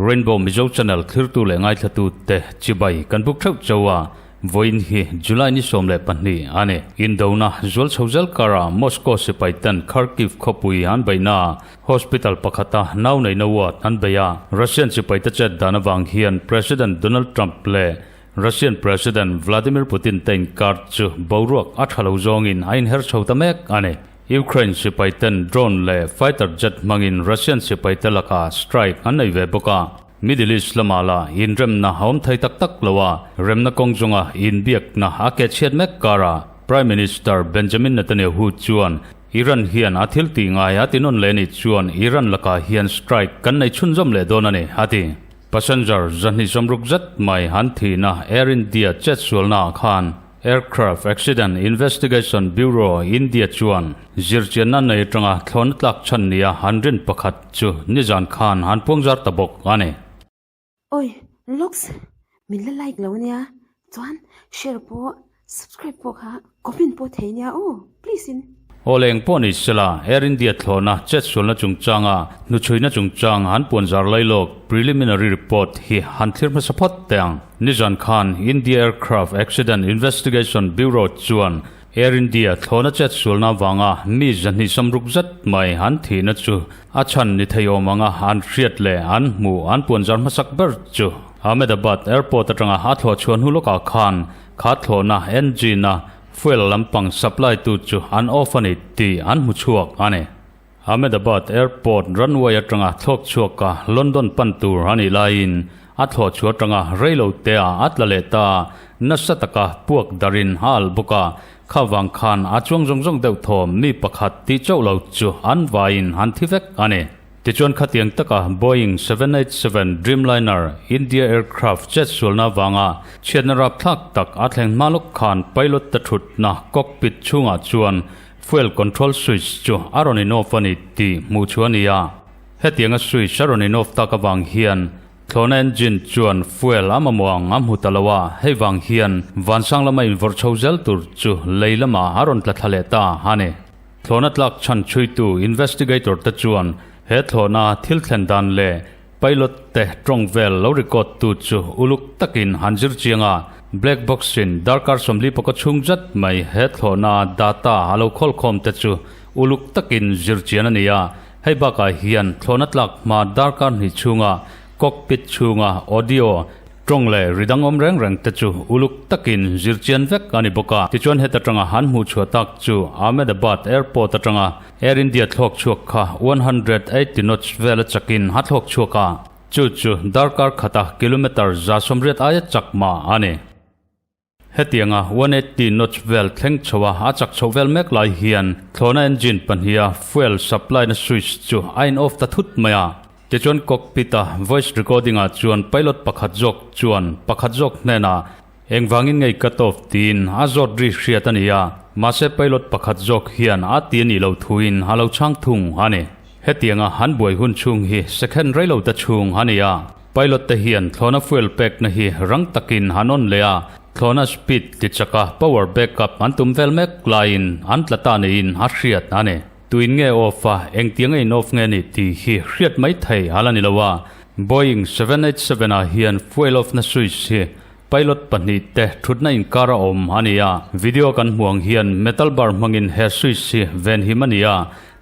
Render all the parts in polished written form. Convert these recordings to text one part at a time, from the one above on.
Rainbow Mizo Channel thlirtu leh ngaithlatu te chibai kan buk theuh chauh a, vawiin hi July ni 12 a ni. Indona zual chho zel karah Moscow sipai ten Kharkiv khawpui an beihna ah hospital pakhata nau neihna ward an bei a, Russian sipai te chet dan avang hian President Donald Trump leh Russian President Vladimir Putin te inkar chu boruak a tha lo zawngin a inher chho ta mek a ni. Ukraine sipai ten drone leh fighter jet hmangin Russian sipai te lakah strike an nei ve bawk a. Middle East lamah lah inremna a awm thei tak tak lo a, remna kawng zawnga inbiakna a ke chhiat mek karah Prime Minister Benjamin Netanyahu chuan Iran hian a thil tih ngai a ti nawn leh nih chuan Iran lakah hian strike kan nei chhunzawm leh dawn a ni, a ti. Passenger 260 zet mai an thihna Air India chetsualnaah khan Aircraft Accident Investigation Bureau India chuan zirchianna nei atanga thlawhna tlak chhan nia an rin pakhat chu nizan khan an puangzar ta bawk a ni. Oi looks min la like lo ania chuan share pawh subscribe pawh kha comment pawh thei nia aw please in. Aw leng pawh ni sela Air India thlawhna chetsualna chungchanga hnuchhuina chungchang an puanzar lailawk preliminary report hi han thlir hmasa phawt teh ang. Nizan khan India Aircraft Accident Investigation Bureau chuan Air India thlawhna chetsualna avanga mi 260 zet mai an thihna chu a chhan ni thei awm anga an hriat leh an hmuh an puanzar hmasak ber chu Ahmedabad Airport atanga a thlawh chhuah hnu lawkah khan kha thlawhna engine a fuel lampang supply tu chu an off a ni tih an hmu chhuak a ni. Ahmedabad Airport runway atanga thlawk chhuaka London pan tur a nih laiin a thlawh chhuah atanga reilo te ah a tla leh ta, nasa taka puak darin a alh bawk a, kha vang khan a chuang zawng zawng deuh thawm mi pakhat tih chauh lo chu an vaiin an thi vek a ni. Tichuan khatiang taka Boeing 787 Dreamliner India aircraft chetsualna avanga chhiatna rapthlak tak a thleng hma lawk khan pilot te thutna cockpit chhungah chuan Fuel control switch chu a rawn in off a ni tih hmuh chu a ni a. Hetianga switch a rawn in off tak avang hian thlawhna engine chuan fuel a mamawh ang a hmu ta lo a, hei vang hian vansang lama invawrh chho zel tur chu lei lamah a rawn tla thla leh ta a ni. Thlawhna tlak chhan chhuitu investigator te chuan he thlawhna thil thlen dan leh Pilot te tawng vel lo record tu chu uluk takin han zir chiang a, black box in darkar 45 chhung zet mai he thlawhna data a lo khawl khawm te chu uluk takin zir chian a ni a, hei bakah hian thlawhna tlak hma darkar hnih chhunga cockpit chhunga audio tawng leh ri dang awm reng reng te chu uluk takin zir chian vek a ni bawk a. Tichuan heta tanga han hmuh chhuah tak chu Ahmedabad Airport atanga Air India thlawk chhuak kha 180 knots vel a chakin a thlawk chhuak a, chu chu darkar khata kilometre 180 aia chak mah a ni. Hetianga 180 knots vel thleng chho a a chak chhoh vel mek lai hian thlawhna engine pahniha fuel supply na switch chu a in off ta thut mai a. Tichuan cockpit a voice recording ah chuan pilot pakhat zawk chuan pakhat zawk hnenah Engvangin ngei cut off tiin a zawt ri hriat a ni a, mahse pilot pakhat zawk hian a ti a nih loh thuin a lo chhang thung a ni. Hetianga han buai hun chhung hi second rei lo ta chhung a ni a, pilot te hian thlawhna fuel pekna hi rang takin an on leh a, thlawhna speed ti chaka power backup an tum vel mek laiin an tla ta niin a hriat a ni. Tuin nge off a, engtianga in off nge ni tih hi hriat mai thei a la ni lo a, Boeing 787 ah hian fuel off na switch hi Pilot pahnih te thutna inkar a awm a ni a, video kan hmuh ang hian metal bar hmangin he switch hi venhim a ni a,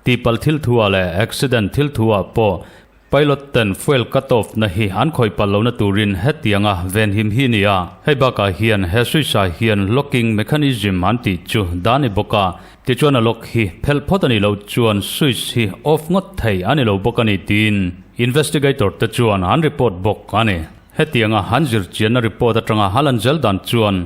tihpalh thil thu ah leh accident thil thu ah pawh pilot ten fuel cut off na hi an khawih palh lohna turin hetianga venhim hi a ni a. Hei bakah hian he switch ah hian locking mechanism an tih chu dah a ni bawk a, tichuan a lock hi phelh phawt a nih loh chuan switch hi off ngawt thei a ni lo bawk a ni tiin investigator te chuan an report bawk a ni. Hetianga han zirchianna report atanga a lan zel dan chuan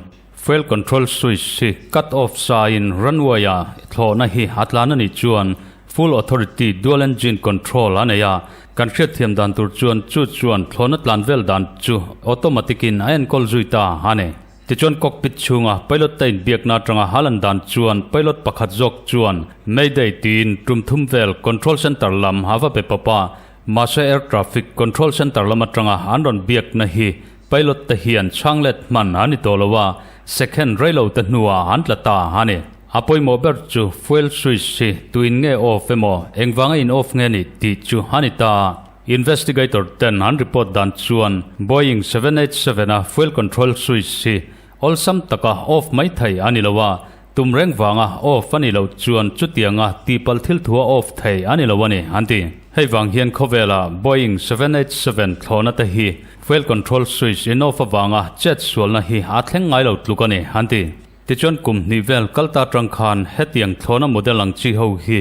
fuel control switch hi cut off sain runway ah thlawhna hi a tlan a nih chuan full authority dual engine control a nei a, kan hriatthiam dan tur chuan chu chuan thlawhna tlan vel dan chu automatic in a enkawl zui ta a ni. Tichuan cockpit chhunga pilot te inbiakna atanga a lan dan chuan pilot pakhat zawk chuan Mayday tiin tum thum vel control center lam a va pe pawp a, Mahse Air Traffic Control Centre lam atanga an rawn biakna hi pilot te hian chhang let hman a ni tawh lo a, Second reilo te hnuah an tla ta a ni. A pawimawh ber chu fuel switch hi tuin nge off emaw engvanga in off nge ni tih chu a ni ta. Investigator ten an report dan chuan Boeing 787 a fuel control switch hi awlsam taka off mai thei a ni lo a, tum reng vanga off a nih loh chuan chutianga tihpalh thil thua off thei a ni lo a ni, an ti. Hei vang hian khawvela Boeing 787 thlawhna te hi fuel control switch in off avanga chet sualna hi a thleng ngai lo tluk a ni, an ti. Tichuan kum hnih vel kal ta atang khan hetiang thlawhna model ang chi ho hi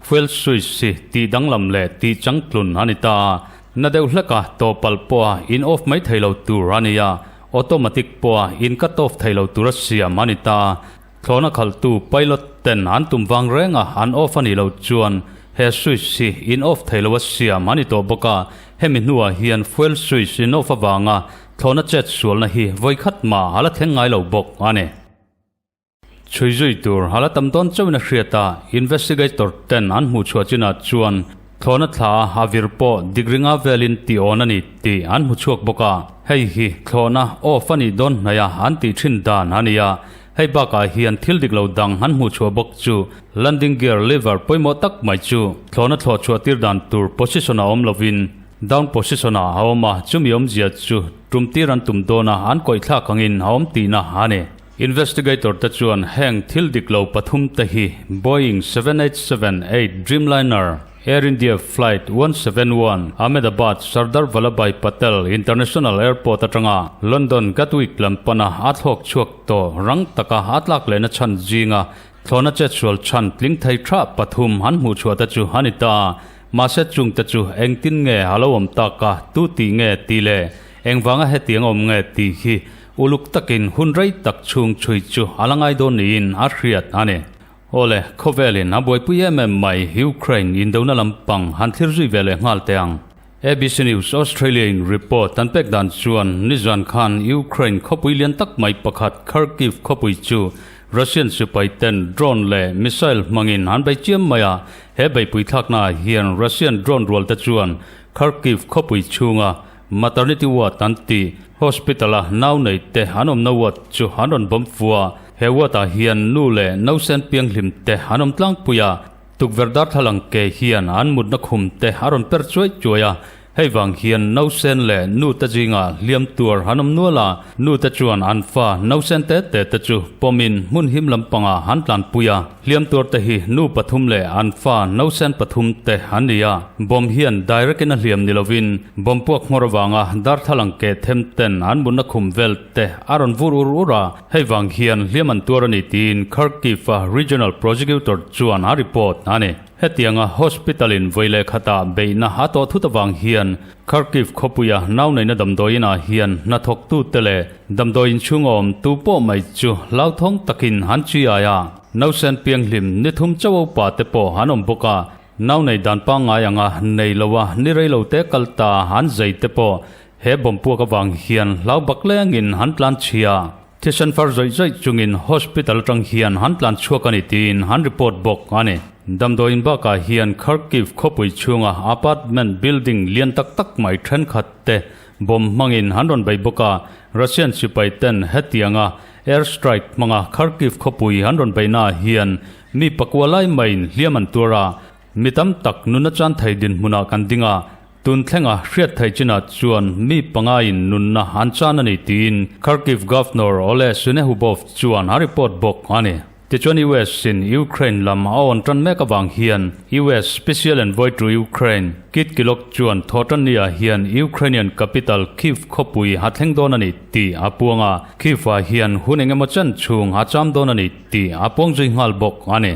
fuel switch hi tih danglam leh tih changtlun a ni ta a, na deuh hleka tawhpalh pawha in off mai thei lo tur a ni a, automatic pawha in cut off thei lo tura siam a ni ta a. Thlawhna khalhtu pilot ten an tum vang renga an off a nih loh chuan he switch hi in off thei lo a siam a ni tawh bawk a, hemi hnuah hian fuel switch in off avanga Thlawhna chet sualna hi vawikhat mah a la thleng ngai lo bawk a ni. Chhui zui tur a la tam dawn chauhin a hriat a, investigator ten an hmuh chhuah chinah chuan thlawhna thla a vir pawh degree nga velin tih awn a ni tih an hmu chhuak bawk a. Hei hi thlawhna off a nih dawn hnaih a an tih thin dan a ni a, hei bakah hian thil dik lo dang an hmuh chhuah bawk chu landing gear lever pawimawh tak mai chu thlawhna thlawh chhuah tir dan tur position a awm lovin Down position ah a awm a, chumi awmzia chu tum tir an tum dawn a, an kawih thlak angin a awm tihna a ni. Investigator te chuan heng thil dik lo pathum te hi Boeing 7878 Dreamliner, Air India Flight 171, Ahmedabad Sardar Vallabhbhai Patel International Airport atanga London Gatwick lam pana a thlawk chhuak tawh rang taka a tlak lehna chhan zinga thlawhna chetsual chhan tling thei tha pathum an hmuh chhuah te chu a ni ta. Mahse chungte chu engtin nge a lo awm tak a, tu tih nge tih leh engvanga hetiang awm nge tih hi uluk takin hun rei tak chhung chhui chu a la ngai dawn niin a hriat a ni. Awle, khawvelin a buaipui em em mai Ukraine indona lampang han thlir zui ve leh nghal teh ang. ABC News Australia in report an pek dan chuan nizan khan Ukraine khawpui lian tak mai pakhat Kharkiv khawpui chu Russian sipai ten drone leh missile hmangin an bei chiam mai a, he beihpui thlaknaah hian Russian drone rual te chuan Kharkiv khawpui chhunga maternity ward an tih hospital a nau nei te an awmna ward chu an rawn bawm fu a, he ward ah hian nu leh nausen pianghlim te an awm tlangpui a, tukverh darthlalang ke hian an mutna khum te a rawn per chuai chuai a. Hei vang hian nausen leh nu te zingah hliam tuar han awm nual a, nu te chuan an fa nausen te te te chu pawmin hmun him lampangah han tlanpui a. Hliam tuar te hi nu pathum leh an fa nausen pathum te an ni a, bomb hian direct in a hliam ni lovin bomb puak hmawr avanga darthlalang keh them ten an mutna khum vel te a rawn vur ur ur a, hei vang hian hliam an tuar a ni tiin Kharkiv-a regional prosecutor chuan a report a ni. Hetianga hospital in vawi leh khatah beihna a tawh thut avang hian Kharkiv khawpuia nauneihna damdawiin ah hian hnathawktute leh damdawi inchhung a awm tu pawh mai chu hlauthawng takin an chi ai a. Nausen pianghlim ni thum chauh upa te pawh an awm bawk a, nauneih dan pangngai anga nei lo a ni rei lo te kal ta an zei te pawh he bomb puak avang hian hlau bak lengin an tlan chhia. Thisen far zawih zawih chungin hospital atang hian han tlan chhuak a ni tiin han report bawk a ni. Damdawiin bakah hian Kharkiv khawpui chhunga apartment building lian tak tak mai thenkhat te bomb hmangin han rawn bei bawk a, Russian sipai ten hetianga air strike hmanga Kharkiv khawpui an rawn beihnaah hian mi pakua lai maiin hliam an tuar a, Mi tam tak nunna chan thei dinhmunah kan ding a, tun thlenga hriat theih chinah chuan mi pangaiin nunna an chan a ni tiin Kharkiv Governor Oleh Synehubov chuan a report bawk a ni. Tichuan US in Ukraine lam a awn tan mek avang hian US Special Envoy to Ukraine Keith Kellogg chuan thawhtanni-ah hian Ukrainian capital Kyiv khawpui a thleng dawn a ni tih a puang a, Kyiv-ah hian hun engemaw chen chhung a cham dawn a ni tih a puang zui nghal bawk a ni.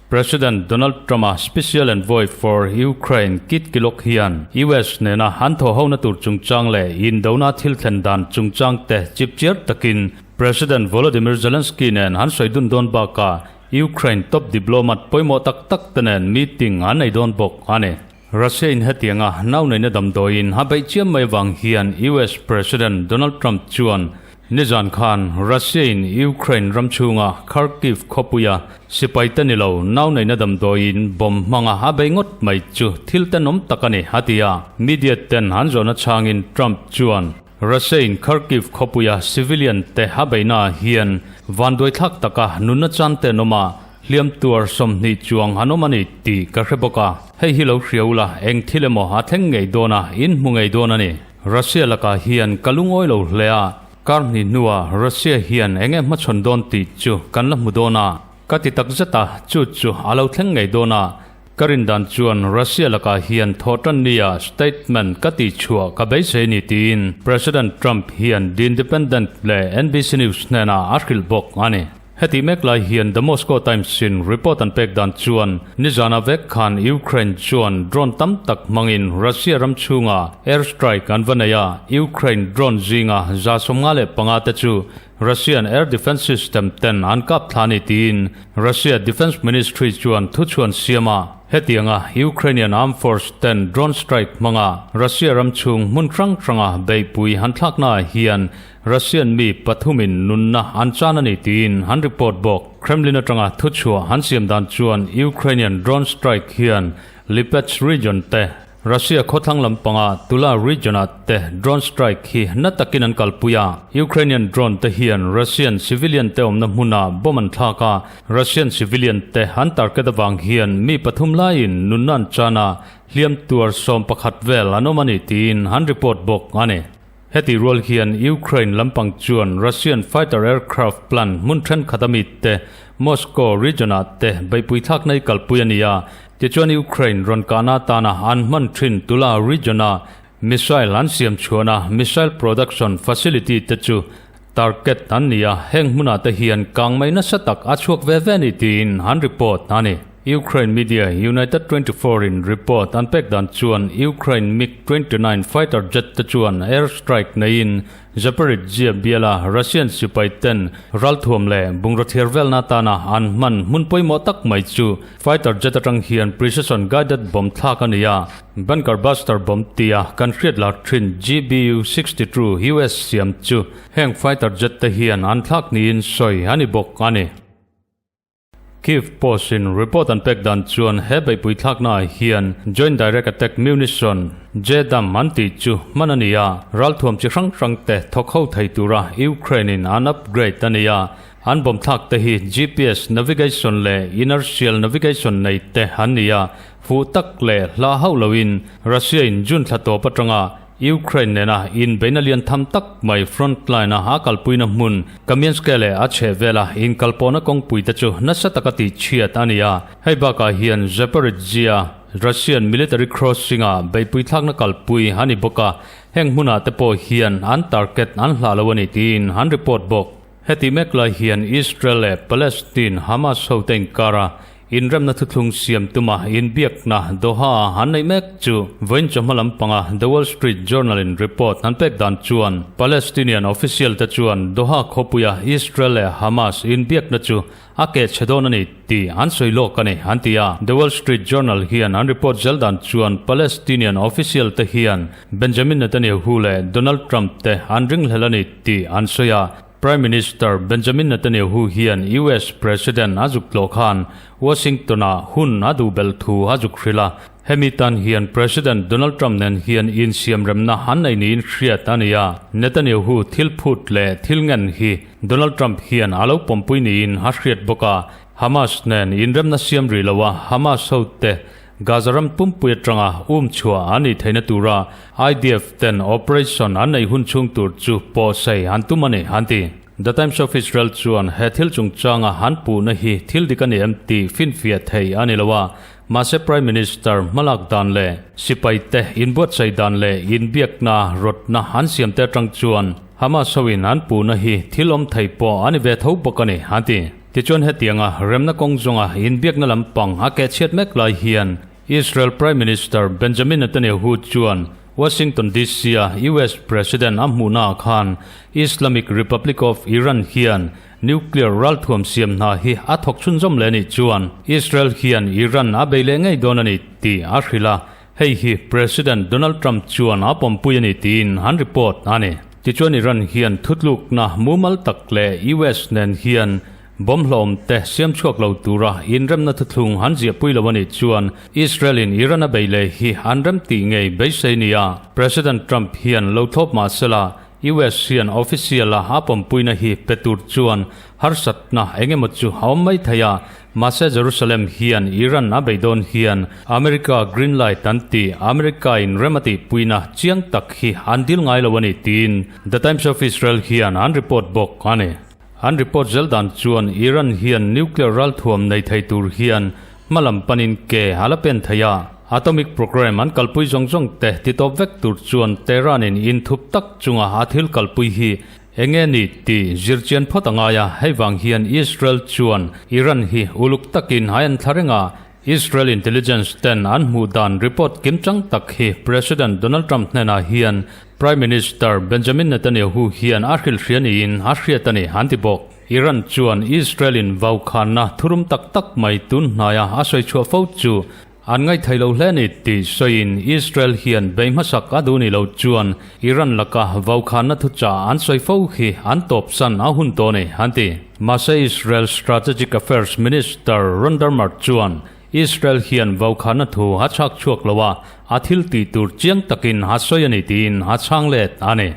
President Donald Trump-a Special Envoy for Ukraine Keith Kellogg hian US nena an thawhhona tur chungchang leh indona thil thlen dan chungchang te chipchiar takin President Volodymyr Zelensky nen an sawi dun dawn bakah Ukraine top diplomat pawimawh tak tak te nen meeting an nei dawn bawk a ni. Russia in hetianga nauneihna damdawiin a beih chiam mai avang hian US President Donald Trump chuan Nizan khan Russia in Ukraine ram chhunga Kharkiv khawpuia sipai te ni lo nauneihna damdawiin bomb hmanga a bei ngawt mai chu thil tenawm tak a ni, a ti a. Media ten an zawhna chhangin Trump chuan. Russia-in Kharkiv khawpuia civilian te a beihnaah hian vanduaithlak taka nunna chan te an awm a, hliam tuar 20 chuang an awm a ni tih ka hre bawk a. Hei hi lo hria ula, eng thil emaw a thleng ngei dawn a, in hmu ngei dawn a ni. Russia lakah hian ka lungawi lo hle a, kar hnih hnuah Russia hian eng nge hmachhawn dawn tih chu kan la hmu dawn a. Ka ti tak zet a, chu chu a lo thleng ngei dawn a. Ka rin dan chuan Russia lakah hian thawhtan nia statement ka tih chhuah ka beisei ni tiin President Trump hian The Independent leh NBC News hnenah a hrilh bawk a ni. Hetih mek lai hian The Moscow Times-in report an pek dan chuan nizana vek khan Ukraine chuan drone tam tak hmangin Russia ram chhungah air strike an va nei a, Ukraine drone zinga 155 te chu Russian air defence system ten an kap thla ni tiin Russia Defence Ministry chuan thuchhuan siam a, hetianga Ukrainian Armed Force ten drone strike hmanga Russia ram chhung hmun hrang hranga beihpui han thlaknaah hian Russian mi pathumin nunna an chan a ni tiin an report bawk. Kremlin atanga thuchhuah an siam dan chuan Ukrainian drone strike hian Lipetsk region te, Russia khawthlang lampanga Tula region-ah te drone strike hi na takin an kalpui a. Ukrainian drone te hian Russian civilian te awmna hmunah bomb an thlak a, Russian civilian te an target avang hian mi pathum laiin nunna an chan a, hliam tuar 11 vel an awm a ni tiin an report bawk a ni. Heti rual hian Ukraine lampang chuan Russian fighter aircraft plant hmun thenkhat a mite Moscow region-ah te beihpui thlakna i kalpui a ni a. Tichuan Ukraine rawn kahna atana an hman thin Tula region-a missile an siam chhuahna missile production facility te chu target an ni a, heng hmunah te hian kangmei nasa tak a chhuak ve ve a ni tiin an report a ni. Ukraine media United 24 in report an pek dan chuan Ukraine MiG 29 fighter jet te chuan air strike neiin Zaporizhzhia biala Russian sipai ten ralthuam leh bungraw thiar velna atana an hman hmun pawimawh tak mai chu fighter jet atang hian precision guided bomb thlak a ni a, Bunker buster bomb tia kan hriat lar thin GBU 62 US siam chu heng fighter jet te hian an thlak niin sawi a ni bawk a ni. Kyiv Post in report an pek dan chuan he beihpui thlaknaah hian Joint Direct Attack Munition, JDAM, an tih chu hman a ni a, ralthuam chi hrang hrang te thawk ho thei tura Ukraine in an upgrade a ni a, an bomb thlak te hi GPS navigation leh inertial navigation nei te an ni a, fuh tak leh hla hauh loin Russia in June thla tawp atanga Ukraine nena inbeihna lian tham tak mai front line-a a kalpuina hmun Kamianske leh a chhehvela inkalpawhna kawngpui te chu nasa taka tihchhiat a ni a. Hei bakah hian Zaporizhzhia Russian military crossing-a beihpui thlakna kalpui a ni bawk a, heng hmunah te pawh hian an target an hlah lo a ni tiin an report bawk. Heti mek lai hian Israel leh Palestine Hamas hote inkara Inremna thuthlung siam tuma inbiakna Doha-a an neih mek chu vawiin chawhma lampanga The Wall Street Journal-in report an pek dan chuan Palestinian official-te chuan Doha khawpuia Israel leh Hamas inbiakna chu a keh chhe dawn a ni tih an sawi lawk a ni, an ti a. The Wall Street Journal hian an report zel dan chuan Palestinian official-te hian Benjamin Netanyahu leh Donald Trump te an ringhlel a ni tih an sawi a. Prime Minister Benjamin Netanyahu hian US President a zuk tlawh khan Washington-ah hun a duh belh thu a zuk hrilh a. Hemi tan hian President Donald Trump nen hian insiamremna an nei niin hriat a ni a. Netanyahu thil phut leh thil ngen hi Donald Trump hian a lo pawmpui niin a hriat bawk a. Hamas nen inremna siam rih loa Hamas hote Gaza ram pumpui atanga um chhuah an nih theihna tura IDF ten operation an neih hun chhung tur chu pawhsei an tum a ni, an ti. The Times of Israel chuan he thil chungchanga an puhna hi thil dik a ni em tih finfiah thei a ni lo a, mahse Prime Minister hmalak dan leh sipai te inbuatsaih dan leh inbiakna rawtna an siam te atang chuan Hamas hoin an puhna hi thil awm thei pawh a ni ve tho bawk a ni, an ti. Tichuan hetianga remna kawng zawnga inbiakna lampang a kehchhiat mek lai hian Israel Prime Minister Benjamin Netanyahu chuan Washington DC-a US President a hmuhnaah khan Islamic Republic of Iran hian nuclear ralthuam siam hna hi a thawk chhunzawm leh anih chuan Israel hian Iran a bei leh ngei dawn a ni tih a hrilh a, hei hi President Donald Trump chuan a pawmpui a ni tiin an report a ni. Tichuan Iran hian thutlukna mumal tak leh US nen hian bomb hlawm te siam chhuak lo tura inremna thuthlung an ziahpui lo a nih chuan Israel in Iran a bei leh hi an rem tih ngei beisei nia President Trump hian lo thlawp mah sela. US hian official-a a pawmpuina hi pe tur chuan harsatna eng emaw chu a awm mai thei a, mahse Jerusalem hian Iran a bei dawn hian America green light an ti, America-in rem a tihpuina chiang tak hi an dil ngai lo a ni tiin The Times of Israel hian an report bawk a ni. An report zel dan chuan Iran hian nuclear ralthuam nei thei tur hian hmalam panin ke a la pen thei a, atomic program an kalpui zawng zawng te titawp vek tur chuan Tehran in inthup tak chunga a thil kalpui hi enge ni tih zirchian phawt a ngai a, hei vang hian Israel chuan Iran hi uluk takin a en thla reng a, Israel intelligence ten an hmuh dan report kimchang tak hi President Donald Trump hnenah hian Prime Minister Benjamin Netanyahu hian a hrilhhria niin a hriat a ni, an ti bawk. Iran chuan Israel in vaukhanna thurum tak tak mai tun hnaia a sawi chhuah fo chu an ngaithei lo hle ni tih sawiin Israel hian bei hmasak a duh ni lo chuan Iran laka vaukhanna thuchah an sawi fo hi an tawpsan a hun tawh a ni, an ti. Mahse Israel Strategic Affairs Minister Ron Dermer chuan Israel hian vaukhana thu a chhak chhuak lo a, a thil tih tur chiang takin a sawi a ni tiin a chhang let a ni.